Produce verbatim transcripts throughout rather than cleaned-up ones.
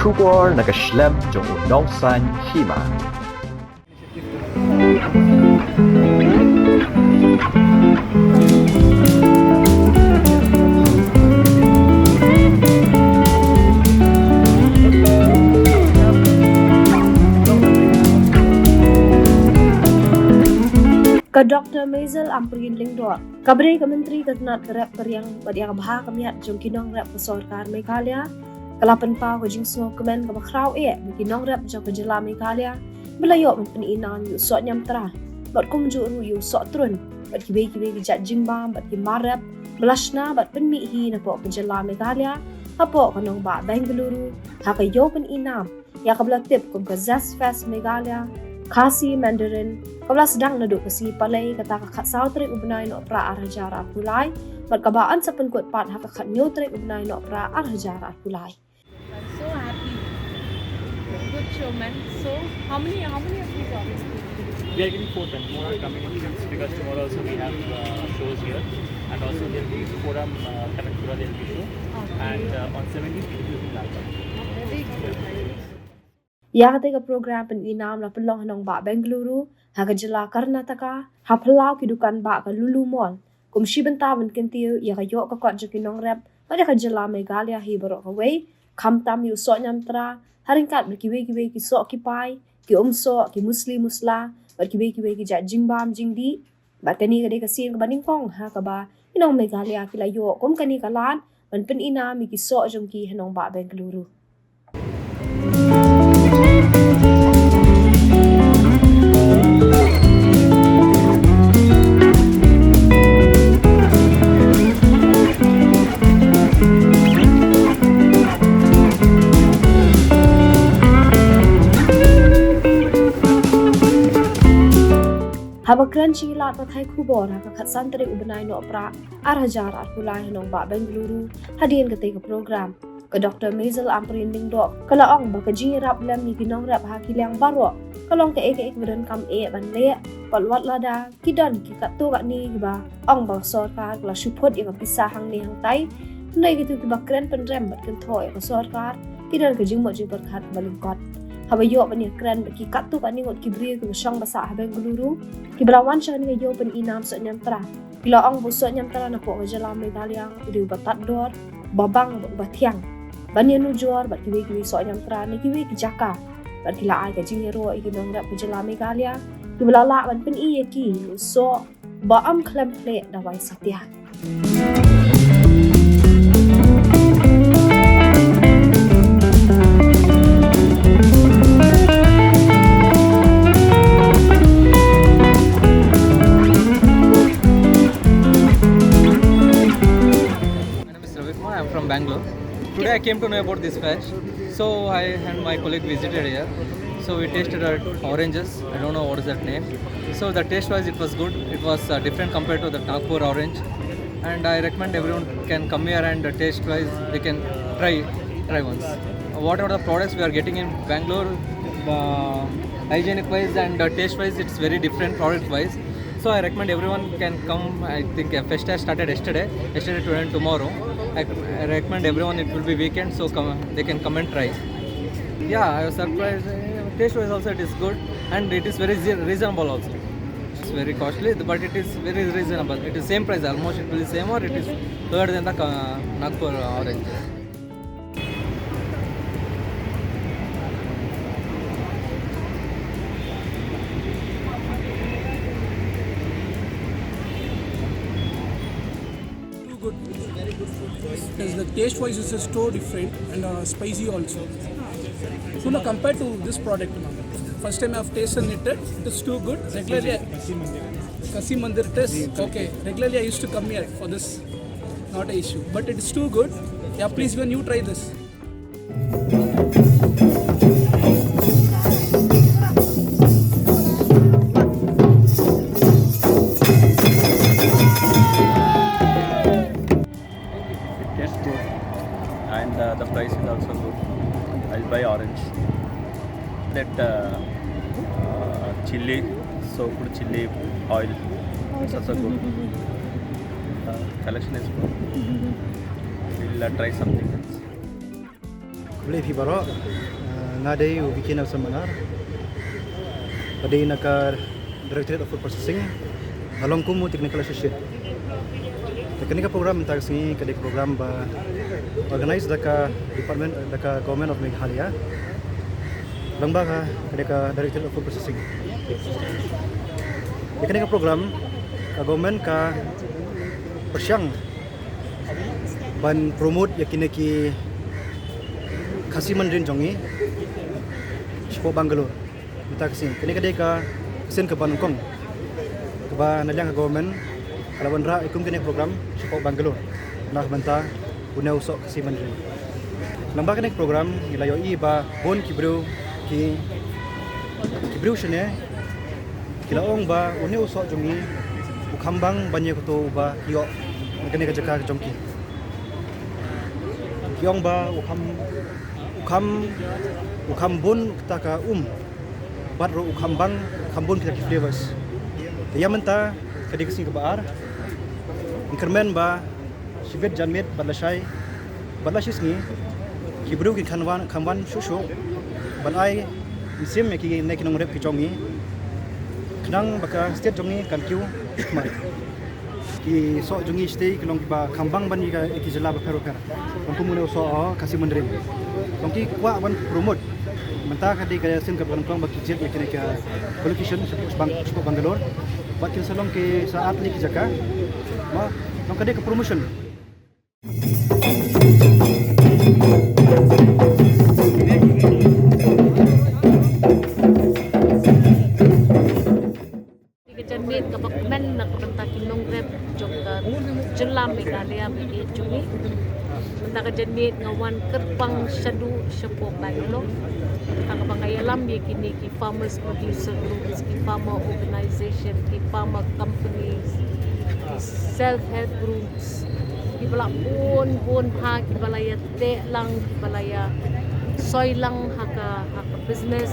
Khubor na ka shlem jong u nongsan hima. Ka Doktor Maisel Ampareen Lyngdoh, kaba dei ka Myntri ka tnad ka rep ka riang bad ïa ka bha ka miat jong ki nongrep ka sorkar Meghalaya, ka la pynpaw ka jingsngewkmen kaba khraw eh ba ki nongrep jong ka jylla Meghalaya ba la ïoh ban pynïnam ïa u soh ñiamtra bad kumjuh ruh ïa u soh trun bad kiwei kiwei ki jait jingbam bad ki mar rep ba la shna bad pynmih hi napoh ka jylla Meghalaya hapoh ka nongbah Bengaluru ha ka ïew pynïnam ïa kaba la tip kum ka Zest Fest Meghalaya Khasi Mandarin, kaba la sdang naduh ka sngi Palei kata ka khatsaw tarik u bnai Nohprah ar hajar arphew lai bad kaba yn sa pynkut pat ha ka khathynñiew tarik u bnai Nohprah ar hajar arphew lai. I'm so happy. Good showman. So, how many, how many of these are we? We are getting four times. More are coming in because tomorrow also we have uh, shows here, and also there will be forum uh, Kanakpura there will be show, and uh, on seventeenth it will be in Lalbagh. Very good. Ïa kata ka program pynïnam la pynlong ha nongbah Bengaluru ha ka jylla Karnataka ha phyllaw ki dukan bah ka Lulu Mall kum shi bynta ban kyntiew ïa ka ïoh ka kot jong ki nongrep bad ïa ka jylla Meghalaya hi baroh kawei, khamtam ïa u soh ñiamtra ha ryngkat bad kiwei kiwei ki soh ki pai, ki umsoh, ki musli musla bad kiwei kiwei ki jait jingbam jingdih. Bad kane ka dei ka sien kaba nyngkong ha kaba ki nong Meghalaya ki la ïoh kum kane ka lad ban pynïnam ïa ki soh jong ki ha nongbah Bengaluru. Haba kren sha ki lad pathai khubor ha ka khatsan tarik u bnai Nohprah ar hajar arphew lai ha nongbah Bengaluru hadien katei ka program, ka Doktor Maisel Ampareen Lyngdoh ka la ong ba ka jingïarap lem ïa ki nongrep ha ki liang baroh ka long kaei kaei kaba donkam eh ban leh, wat lada ki don ki katto katne kiba ong ba ka sorkar ka la shu put ïa ka pisa hangne hangtai. Hynrei kito kiba kren pynrem bad kynthoh ïa ka sorkar ki don ka jingmut jingpyrkhat kaba lyngkot. Haba ïoh ban ïakren bad ki katto katne ngut ki briew kiba shong ba sah ha Bengaluru kiba la wan sha kane ka ïew pynïnam soh ñiamtra, ki la ong ba u soh ñiamtra napoh ka jylla Meghalaya u dei uba tad dor, uba bang bad uba thiang ban ïanujor bad kiwei kiwei soh ñiamtra na kiwei ki jaka. Bad ki la ai ka jingïaroh ïa ki nongrep ka jylla Meghalaya kiba la lah ban pyni ïa ki u soh ba ym khlem khleh dawai satia. My name is Ravi Kumar. I'm from Bangalore. Today I came to know about this fest. So I and my colleague visited here. So we tasted our oranges. I don't know what is that name. So the taste wise, it was good. It was uh, different compared to the Nagpur orange. And I recommend everyone can come here and uh, taste wise they can try try once. Whatever the products we are getting in Bangalore, uh, hygienic wise and uh, taste wise, it's very different product wise. So I recommend everyone can come. I think uh, fest has started yesterday, yesterday, today and tomorrow. I, I recommend everyone. It will be weekend, so come, they can come and try. Yeah, I was surprised. Uh, taste wise also it is good, and it is very rea- reasonable also. It's very costly, but it is very reasonable. It is same price almost. It will be same or it is lower than the uh, Nagpur orange. Too good. As the taste wise is so different and uh, spicy also. So now compared to this product now, first time I've tasted it, it is too good. Regularly, Kasi Mandir taste, okay. Regularly I used to come here for this, not an issue. But it is too good. Yeah, please when you try this. It tastes good and uh, the price is also good. I'll buy orange. That uh, uh, chili, soaked chili oil, it's also good. Uh, collection is good. We'll uh, try something else. Khublei phi baroh, nga dei u Vicky Nelson Manar. Nga dei na ka Directorate of Food Processing, nga long kum u Technical Associate. Te kane ka program mynta ka sngi ka dei ka program ba organize da ka department, da ka Government of Meghalaya, lang ba ka, ka dei ka Directorate of Food Processing. Te kane ka program ka government ka pyrshang ban promote ïa kine ki Khasi Mandarin jong ngi shapoh Bangalore. Mynta ka sngi kane ka dei ka sien kaba nyngkong kaba na liang ka government ka la wanrah ïa kum kane ka program shapoh Bangalore na ka bynta une u soh Khasi Mandarin. Lyngba kane ka program ngi la ïohi ba bun ki briew, ki, ki briew shane ki la ong ba une u soh jong ngi u kham bang ban ïa kato uba ki ïoh na kane ka jaka ka jong ki. Ki ong ba u kham, u kham, u kham bun kata ka um, bad ruh u kham bang, u kham bun kita ki flavors. Te ïa mynta ka dei ka sngi kaba ar. Ngi kyrmen ba shibit janmiet bad lashai bad lashisngi ki briew ki kham wan, kham wan shuh shuh ban ai mynsiem ïa kine ki nongrep ki jong ngi, khnang ba ka state jong ngi kan kiew khmat. Ki soh jong ngi state ki long kiba kham bang ban ïa ki jylla bapher bapher. Kum une u soh Khasi Mandarin. Long ki kwah ban promote. Mynta ka dei ka sien kaba nyngkong ba ki jied ïa kine ki location shapoh Bang-, shapoh Bangalore. Bad kin sa long ki satlai ki jaka. Mo, long ka dei ka promotion. Ka janmiet kaba kmen na ka bynta ki nongrep jong ka jylla Meghalaya ba ïeit jong ngi. Mynta ka janmiet nga wan kyrpang shaduh shapoh Bangalore. Kata kaba nga ïalam ïa kine ki farmers producer groups, ki farmer organization, ki farmer companies, ki self help groups, kiba la bun bun bha kiba la ïa teh lang, kiba la ïa soi lang ha ka, ha ka business,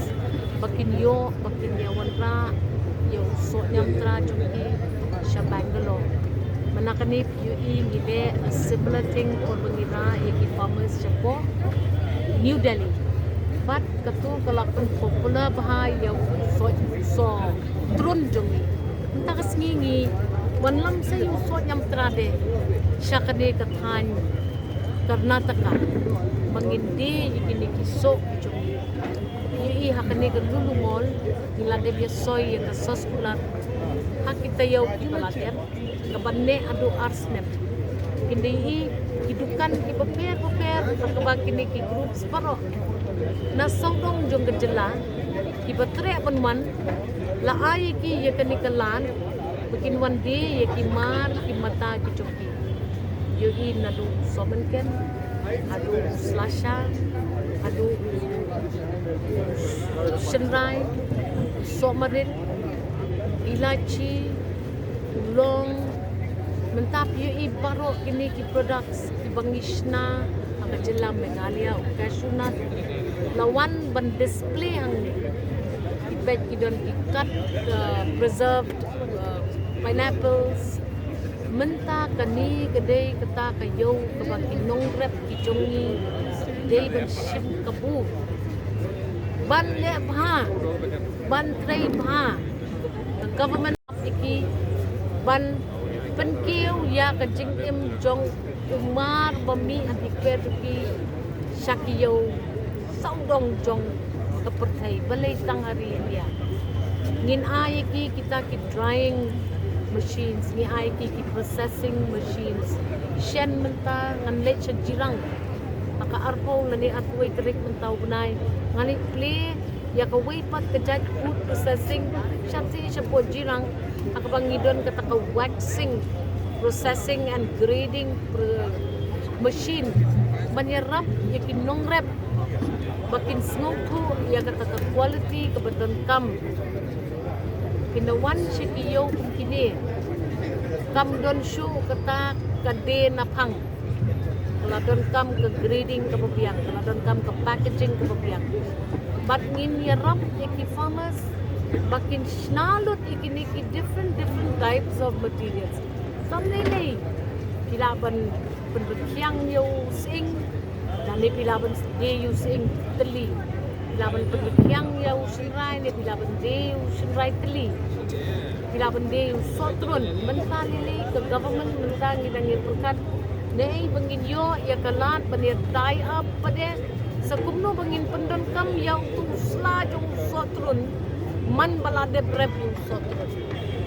ba kin ïoh, ba kin ïa wanrah ïa u soh ñiamtra jong ki sha Bangalore. Mynta kane phi ïohi ngi leh a similar thing, por ba ngi rah ïa ki farmers shapoh New Delhi. Bad kato ka la pynpopular bha ïa u soh, soh trun jong ngi. Mynta ka sngi ngi wanlam sa ïa u soh ñiamtra de sha kane ka thaiñ Karnataka ba ngin die ïa kine ki soh jong ngi. Ïohi ha kane ka Lulu Mall ngi la dep ïa soi ïa ka sauce kular ha ki taïew kiba la dep, kaba neh haduh ar snem. Kin da ïohi ki dukan kiba pher bapher ha kaba kine ki groups baroh na sawdong jong ka jylla kiba treh ban wan, la ai ïa ki ïa kane ka lad ba kin wan die ïa ki mar ki mata ki jong ki. Ïohi naduh sohmynken haduh slasha, haduh shynrai, sohmarit, ilachi, long. Mynta phi ïohi baroh kine ki products kiba ngi shna ha ka jylla Meghalaya, u cashew nut la wan ban display hangne. Ki peit ki don ki cut, uh, preserved, uh, pineapples. Mynta kane ka dei kata ka ïew kaba ki nongrep ki jong ngi dei ban shim kabu, ban leh bha, ban trei bha. Ka government ap ïa ki ban pynkiew ïa ka jingim jong u mar ba mih ha ki kper jong ki sha ki ïew sawdong jong ka pyrthei, balei tang ha ri India. Ngin ai ïa ki kita ki drying machines, ngi ai ïa ki ki processing machines. Shen mynta ngan leit sha Jirang ha ka arphew lane arphew wei tarik mynta u bnai, ngan leit plie ïa kawei pat ka jait food processing shatei shapoh Jirang, ha kaba ngi don kata ka waxing, processing and grading pro-, machine ban ïarap ïa ki nongrep ba kin sngewthuh ïa kata ka quality kaba donkam. Kin da wan sha ki ïew kum kine, kam don shuh kata ka die na phang. Ka la donkam ka grading kaba biang, ka la donkam ka packaging kaba biang. Bad ngin ïarap ïa ki farmers ba kin shna lut ïa kine ki different, different types of materials. Kam lei lei phi lah ban pynrkhiang ïa u sying, Ne phi lah ban die ïa u sying tylli. Phi lah ban pynbiang ïa u shynrai, ne phi lah ban die ïa u shynrai tylli. Phi lah ban die ïa u sohtrun. Mynta lili ka government mynta ngi dang ïa pyrkhat ne ei ba ngin ïoh ïa ka lad ban ïa tie up pat de. Sa kumno ba ngin pyndonkam ïa u sla jong u sohtrun. Man ba la dep rep ïa u sohtrun.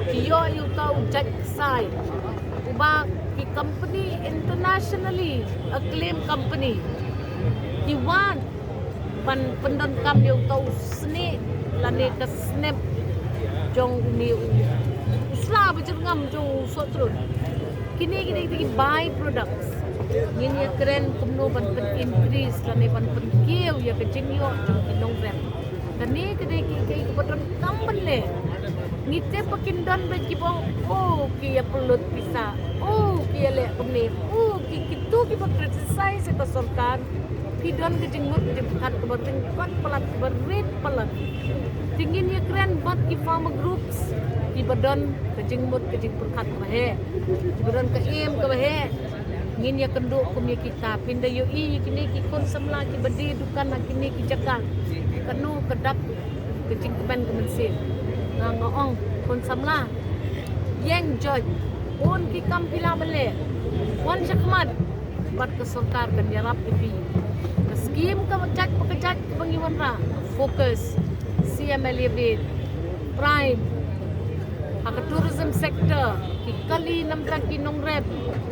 Ki ïoh ïa uta u jait ksai. Uba ki company internationally acclaimed company. Ki wan ban pyndonkam ïa uta u snieh lane ka snep jong une u, u sla ba jyrngam jong u sohtrun. Kine kine kine ki by products. Ngin ïa kren kumno ban pyn increase lane ban pynkiew ïa ka jingïoh jong ki nongrep. Kane ka dei ki, ki, ki ba donkam ban leh. Ngi tip ba kin don ba ki ba, oh, ki ïa pynlut pisa, oh, ki ïa leh kumne, oh, ki, kitu ki ba criticize ïa ka sorkar. Ki don ka jingmut ka jingpyrkhat ka ba ryngkat palat, ka ba rit palat. Te ngin ïa kren bad ki farmer groups, ki ba don ka jingmut ka jingpyrkhat ka ba heh, ki ba don ka im ka ba heh. Ngin ïa kynduh kum ïa kita, phin da ïohi ïa kine ki khun samla ki ba die dukan ha kine ki jaka. Kano ka dak ka jingkmen ka mynsiem. Nga nga ong khun samla, ïeng joit, bun ki kam phi lah ban leh. Wan shakhmat bad ka sorkar kan ïarap ïa phi. Ka skim ka jait pa ka jait ka ba ngi wanrah, focus, C M L A Wave, Prime, ha ka tourism sector, ki kali namar ki nongrep,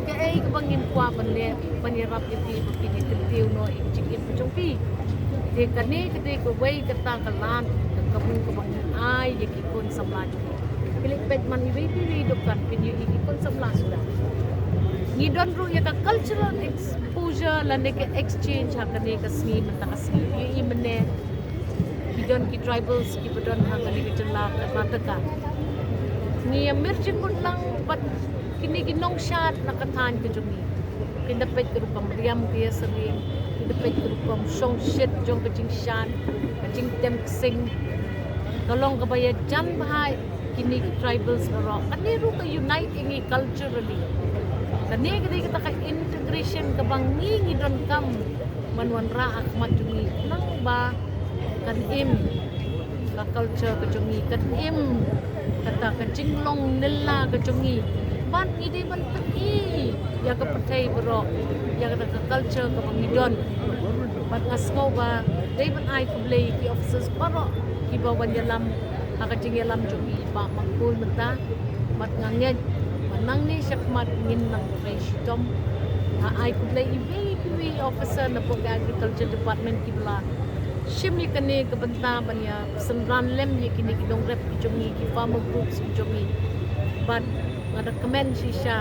kaei kaba ngin kwah ban leh ban ïarap ïa phi ba phin ïa kyntiew noh ïa ka jingim ka jong phi. Te kane ka dei kawei kata ka lad ka kabu kaba ngi ai ïa ki khun samla jong ngi. Phi leit peit man iwei pa iwei dukan phin ïohi ki khun samla suda. Ngi don ruh ïa ka cultural exposure lane ka exchange ha kane ka sngi mynta ka sngi. Ïohi mynne ki don ki tribals ki ba don ha kane ka jylla Karnataka. Ngi ïa merge kut lang bad kine ki nongshad na ka thaiñ ka jong ngi. Phin da peit ka rukom riam ka ïasyriem, phin da peit ka rukom shongshit jong ka jingshad, ka jingtem ksing. Ka long kaba ïajan bha ïa kine ki tribals baroh. Kane ruh ka unite ïa ngi culturally. Kane ka dei kata ka integration kaba ngi ngi donkam ban wanrah ha khmat jong ngi. Nang ba kan im ka culture ka jong ngi, kan im kata ka jinglong nylla ka jong ngi. Bad ngi dei ban pyni ïa ka pyrthei baroh ïa kata ka culture kaba ngi don. Bad nga sngew ba dei ban ai khublei ki officers baroh kiba wan ïalam ha ka jingïalam jong ngi ba ma kul mynta. Bad nga ngeit ba nangne shakhmat ngin nang trei shitom. Nga ai khublei iwei pa iwei officer na pdeng ka Agriculture Department kiba la shim ïa kane ka bynta ban ïa synran lem ïa kine ki nongrep ki jong ngi, ki farmer groups ki jong ngi. Bad nga da kmen shisha,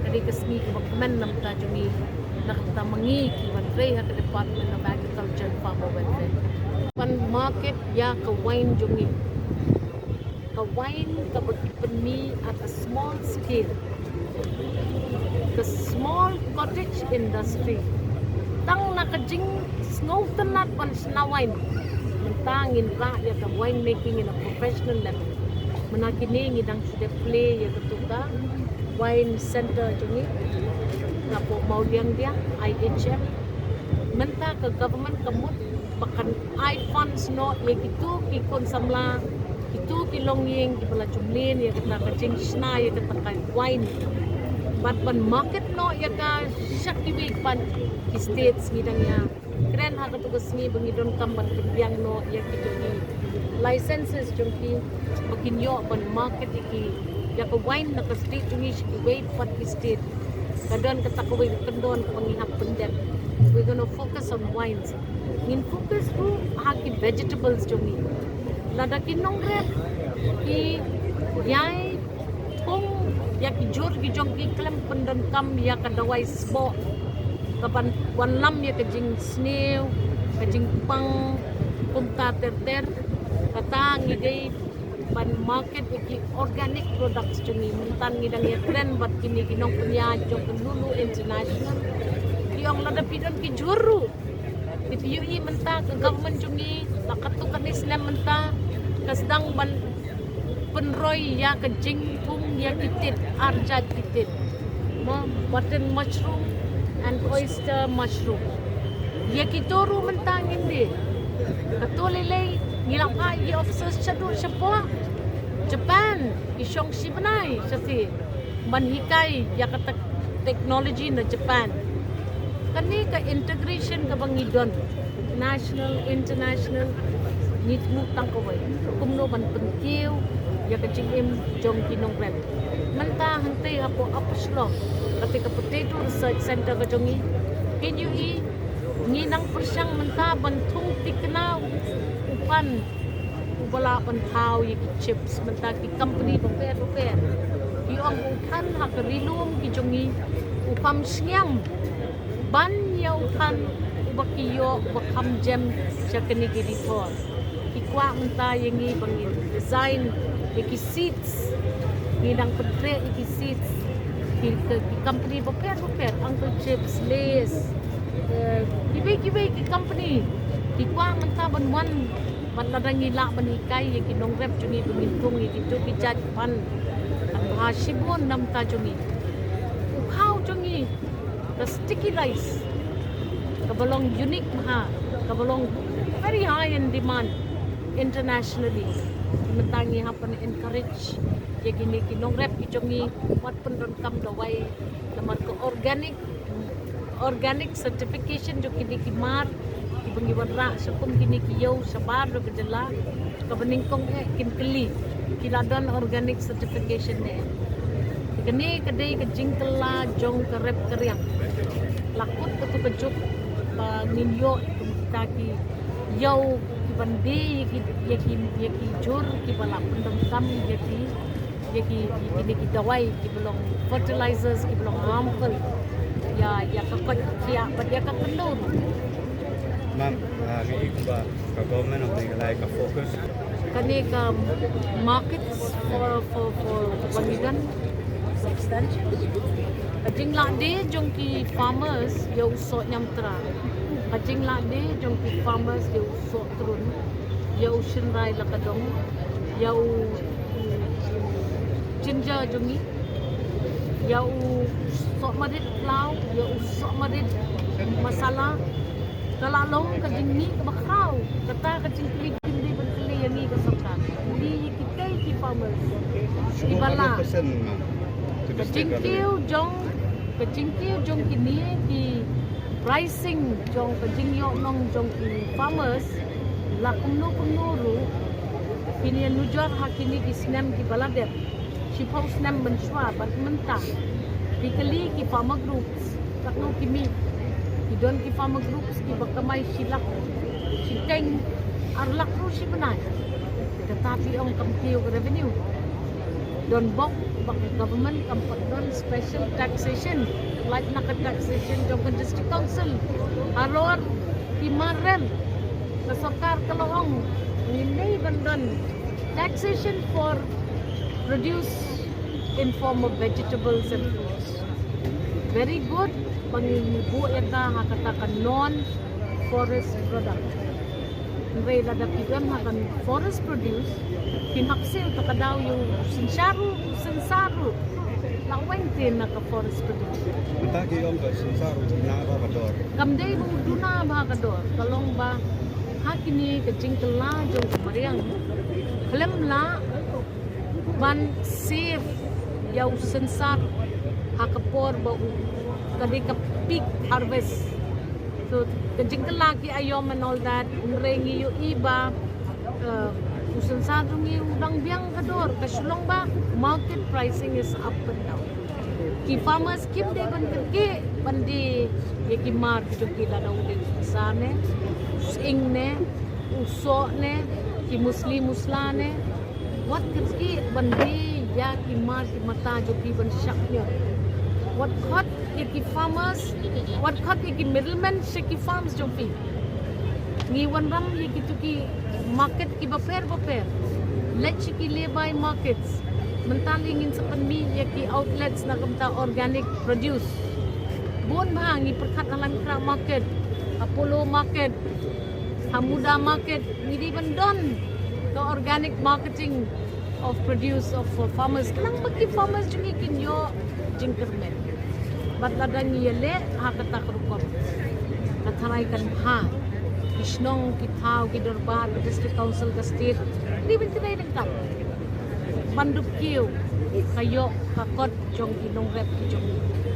ka dei ka sngi kaba kmen na bynta jong ngi, na ka bynta ma ngi kiba trei ha ka Department of Agriculture and Farmer Welfare. Ban market ïa ka wine jong ngi. Ka wine kaba ki pynmih at a small scale. Ka small cottage industry. Tang na ka jingsngewtynnat ban shna wine. Mynta ngin rah ïa ka wine making in a professional level. Mynta kine ngi dang shu dep plie ïa katu ka wine center jong ngi. Napoh Mawdiangdiang, I H M. Mynta ka government ka mut ba kan ai funds noh ïa kitu ki khun samla, kitu ki longïing kiba la ju mlien ïa kata ka jingshna ïa kata ka wine. Bad ban market noh ïa ka sha kiwei pat ki states ngi dang ïa kren ha katu ka sngi ba ngi donkam ban pynbiang noh ïa ki jong ngi licenses jong ki ba kin ïoh ban market ïa ki, ïa ka wine na ka state jong ngi sha kiwei pat ki state. Ka don kata kawei ka kyndon kaba ngi hap pyndep. We're gonna focus on wines. Ngin focus ruh ha ki vegetables jong ngi. Lada ki nongrep ki ïai pung ïa ki jhur ki jong ki khlem pyndonkam ïa ka dawai sboh kaban wanlam ïa ka jingsniew, ka jingpang, kumta ter ter. Kata ngi dei ban market ïa ki organic products jong ngi. Mynta ngi dang ïa kren bad kine ki nongpynïaid jong ka Lulu International. Ki ong lada phi don ki jhur ruh, phi ïohi mynta ka government jong ngi, la katto katne snem mynta ka sdang ban pynroi ïa ka jingthung ïa ki tit, ar jait ki tit. Mo, button mushroom and oyster mushroom. Ïa kito ruh mynta ngin dei. Kato lei lei ngi la phah ïa ki officers shaduh shapoh Japan, ki shong shi bnai sha seh ban hikai ïa kata technology na Japan. Kane ka integration kaba ngi don, national, international, ngi thmu tang kawei. Kumno ban pynkiew ïa ka jingim jong ki nongrep. Mynta hangtei hapoh Upper Shillong, kata ka Potato Research Center ka jong ngi, phin ïohi, ngi nang pyrshang mynta ban thung thikna u phan uba lah ban thaw ïa ki chips, mynta ki company bapher bapher ki ong u phan ha ka ri lum ki jong ngi u kham shngiam ban ïa u phan uba ki ïoh uba kham jem sha kine ki ri thor. Ki kwah mynta ïa ngi ba ngin design ïa ki seeds, ngi dang pyntreh ïa ki seeds, ki, ki, ki company bapher bapher, Uncle Chips, Lays, eh, kiwei kiwei ki company ki kwah mynta ban wan. Bad lada ngi lah ban hikai ïa ki nongrep jong ngi ba ngin thung ïa kito ki jait phan, kan bha shibun na bynta jong ngi. U khaw jong ngi, ka sticky rice, kaba long unique bha, kaba long very high in demand internationally. Mynta ngi hap ban encourage ïa kine ki nongrep ki jong ngi, wat pyndonkam dawai, namar ka organic, organic certification jong kine ki mar kiba ngi wanrah sha kum kine ki ïew shabar jong ka jylla, kaba nyngkong eh kin kylli, ki la don organic certification ne? Kane ka dei ka jingkylla jong ka rep ka riang. La kut kato ka juk ba ngin ïoh kum kita ki ïew ki ban die ïa ki, ïa ki, ïa ki jhur kiba la pyndonkam ïa ki, ïa ki, ïa kine ki dawai kiba long fertilizers kiba long harmful ïa, ïa ka koit ka khiah bad ïa ka khyndew. Ma'am, ah, nga ïohi ba ka government of Meghalaya ka focus. Kane ka markets for, for, for, for Bamidan substantial. Ka jinglah die jong ki farmers ïa u soh ñiamtra. Ka jinglah die jong ki farmers ïa u soh trun, ïa u shynrai la ka dong, ïa u ginger jong ngi, ïa u soh marit phlaw, ïa u soh marit masala. Ka la long ka jingmih kaba khraw. Kata ka jingkylli kim dei ban kylli ïa ngi ka sorkar, kylli ïa kitei ki farmers kiba lah. Ka jingkiew jong, ka jingkiew jong kine ki pricing jong ka jingïoh nong jong ki farmers la kumno kumno ruh, phin ïa nujor ha kine ki snem kiba la dep. Shiphew snem mynshuwa bad mynta, phi kylli ki farmer groups katno ki mih. Ki don ki farmer groups kiba kamai shi lak, shi teng, ar lak ruh shi bnai. Kata phi ong kam kiew ka revenue. Don bok ba ka government kam pat don special taxation, lait na ka taxation jong ka district council. Halor ki mar rem, ka sorkar ka la ong ngin dei ban don taxation for produce in form of vegetables and fruits. Very good, ba ngi buh ïa ka ha kata ka non forest product. Hynrei lada ki don ha ka forest produce, kin hap siew ta ka daw ïa u synshar ruh, u synshar ruh. La weng te na ka forest produce. Mynta ki ong ka synshar ruh duna bha ka dor. Kam dei ba u duna bha ka dor, ka long ba ha kine ka jingkylla jong ka mariang, khlem lah ban save ïa u synshar ha ka por ba u, ka dei ka peak harvest. So ka jingkylla ki aïom and all that, hynrei ngi ïohi ba, uh, u synshar jong ngi u dang biang ka dor, ka shu long ba market pricing is up and down. Ki farmers kim dei ban kyrkieh ban die ïa ki mar ki jong ki, lada u dei u synshar ne, u sying ne, u soh ne, ki musli musla ne. Wat kyrkieh ban die ïa ki mar ki mata jong ki ban shah ñiot. Wat khot ïa ki farmers, wat khot ïa ki middlemen sha ki farms jong phi. Ngi wanrah ïa kito ki market kiba pher bapher. Leit sha ki lay-by markets. Mynta lei ngin sa pynmih ïa ki outlets na ka bynta organic produce. Bun bha ngi pyrkhat ha Laitumkhrah market, Apollo market, ha Muda market, ngi dei ban don ka organic marketing of produce of, for farmers. Khnang ba ki farmers jong ngi kin ïoh jingkyrmen. Bad lada ngi ïaleh ha kata ka rukom, Ka tharai kan bha ki shnong, ki thaw, ki dorbar, ki district council, ka state, ki ban tynrai ryngkat ban dup kiew ka ïoh ka kot jong ki nongrep ki jong ngi.